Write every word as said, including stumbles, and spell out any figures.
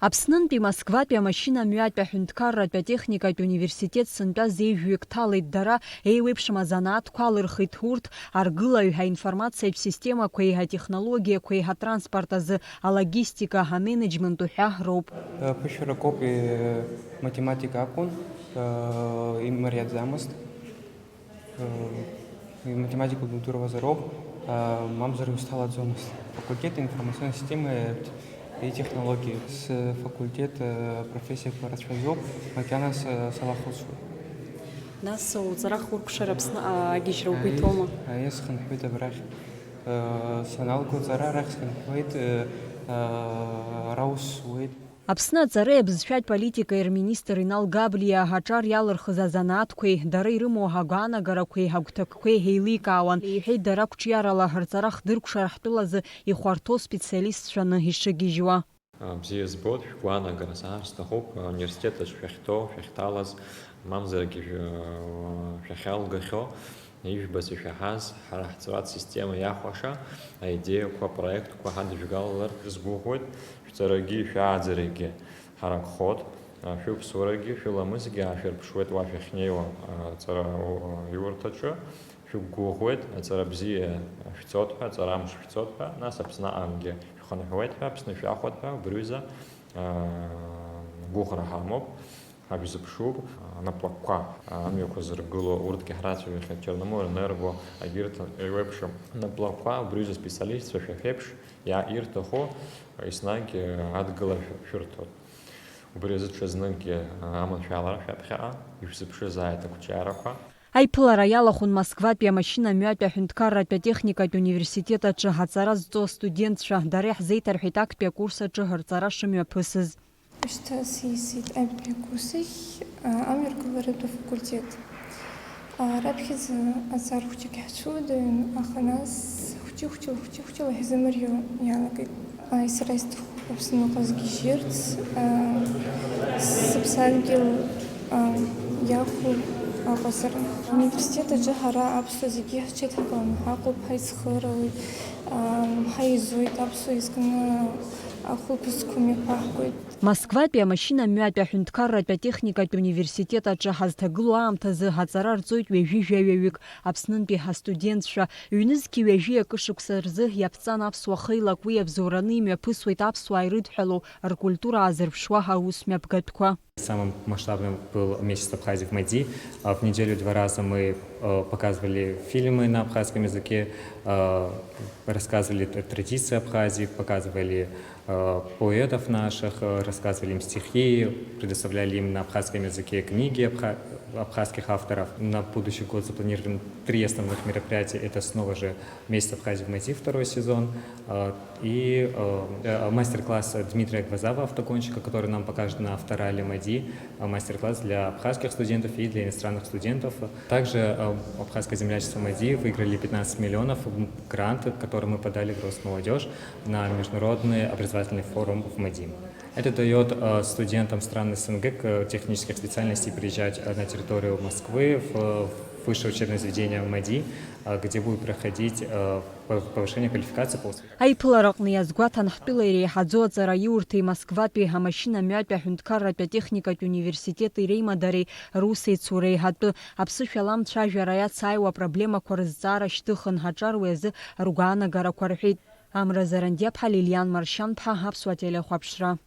Аԥснынтәи Москватәи амашьына-мҩатәи аҳәынҭқарратә атехникатә университет сынтәа зеижәҩык ҭалеит дара, еиуеиԥшым азанааҭқәа алырхит урҭ, аргылаҩ, аинформациатә системақәеи, атехнологиақәеи, атранспорт азы, алогистика, аменеџьмент уҳәа роуп. Ԥышәарақәоуп, математика акәын, имариаӡамызт. Иматематика удыруазароуп, мамзар иусҭалаӡомызт. Факультет информационной системы и технологии. Сфакультет профессиақәа рацәаҩуп, макьана салахәыцуеит. Нас уҵарах уркәшар Аԥсны агьежьра угәы иҭоума? Аиеи, схынҳәуеит абрахь. Саналго аҵара арахь схынҳәуеит, ара усуеит. Аԥсны аҵареи абызшәатә политикеи рминистр Инал Габлиа аҿар иалырхыз азанааҭқәеи, дара ирымоу агәаанагарақәеи агәҭакқәеи еиликаауан, иҳәеит, дара қәҿиарала рҵара хдыркәшар ҳтәылазы ихәарҭоу специалистцәаны ишыгьежьуа. Бзиа збоит, шәгәаанагара саҳар сҭахуп, ауниверситет аҿы шәахьҭоу, шәахьҭалаз, мамзаргьы шәа-, шәахьалгахьоу. Ижәбац ишәаҳаз, ҳара ҳҵаратә система иахәаша аидеиақәа, апроектқәа ҳадыжәгалалар рзгәыӷуеит, шәҵарагьы шәааӡарагьы ҳаракхоит, шәыԥсуарагьы шәыламысгьы аашәырԥшуеит уа шәахьнеиуа аҵара иурҭаҿы, шәықәгәыӷуеит, аҵара бзиа шәцоит ҳәа, аҵара амш шәцоит ҳәа, нас Аԥсны аҟынгьы шәхынҳәуеит ҳәа, Аԥсны шәахәоит ҳәа, убри аҩыза гәыӷра ҳамоуп. Ҳажәзыԥшуп, анаплакқәа, амҩақәа зыргыло, урҭгьы ҳрацәажәахьеит, Черноморэнерго, агьырҭ еиуеиԥшым анаплакқәа, убри рзы специалистцәа шәа шәеиԥш иа-, ирҭаху еснагь адгыла шә-, шәырҭоит. Убри азы ҽазныкгьы аманшәалара шәаԥхьаҟа, ишәзыԥшызааит ақәҿиарақәа. Аиԥылара иалахәын Москватәи амашьына-мҩатәи аҳәынҭқарратә атехникатә университет аҿы аҵара зҵо астудентцәа, дара иаҳзеиҭарҳәеит актәи акурс аҿы рҵара шымҩаԥысыз. Шьҭа сисит аҩбатәи акурсахь, а, амҩаргыларатә афакультет. А, раԥхьаӡа аҵар хәҷык иаҳцәуадаҩын, аха нас хәҷы-хәҷыла, хәҷы-хәҷыла иаҳзымарио иалагеит. А, сара исҭахуп Аԥсныҟа сгьежьырц, а, сыԥсадгьыл, а, иахәо аҟазара. Ауниверситет аҿы ҳара аԥсуа зегьы ҳҽеидҳкыланы ҳаҟоуп, ҳаицхыраауеит, а, ҳаизоит, аԥсуа изкны ахәылԥазқәа мҩаԥаҳгоит. Москватәи амашьына-мҩатәи аҳәынҭқарратә атехникатә университет аҿы ҳазҭагылоу аамҭазы аҵара рҵоит ҩажәи жәаҩаҩык Аԥснынтәи ҳастудентцәа, ҩнызқьи ҩажәи акы шықәса рзы иаԥҵан аԥсуа хеилак, уи абзоураны имҩаԥысуеит аԥсуаа ирыдҳәалоу, ркультура аазырԥшуа аус мҩаԥгатәқәа. Самым масштабным был месяц Абхазии в МАДИ. А, в неделю два раза мы, э, показывали фильмы на абхазском языке, э, рассказывали т-, традиции Абхазии, показывали э, поэтов наших, э, рассказывали им стихи, предоставляли им на абхазском языке книги абха-, абхазских авторов. На будущий год запланированы три основных мероприятия. Это снова же месяц Абхазии в МАДИ, второй сезон. Э, и, э, э, мастер-класс Дмитрия Гвоздова, автогонщика, который нам покажет на авторалли МАДИ, э, мастер-класс для абхазских студентов и для иностранных студентов. Также, э, Абхазское землячество МАДИ выиграли пятнадцать миллионов, м, грант, который мы подали в Росмолодёжь на международный образовательный форум в МАДИ. Это даёт, э, студентам стран СНГ к-, технических специальностей приезжать, э, на территорию Москвы, в, в высшее учебное заведение МАДИ, э, где будет проходить, э, пов-, повышение квалификации по Аиԥылараҟны иазгәаҭан ҳтәыла иреиҳаӡоу аҵараиурҭеи Москватәи амашьына-мҩатәи аҳәынҭқарратә атехникатә университети реимадареи русеицура еиҳатәы. Аԥсышәала амцәажәара иацааиуа апроблемақәа рызҵаара шьҭыхын ҳаҿар уи азы ргәаанагарақәа рҳәеит. Амра Зарандиаԥҳа, Лилиан Маршьанԥҳа, Аԥсуа телехәаԥшра.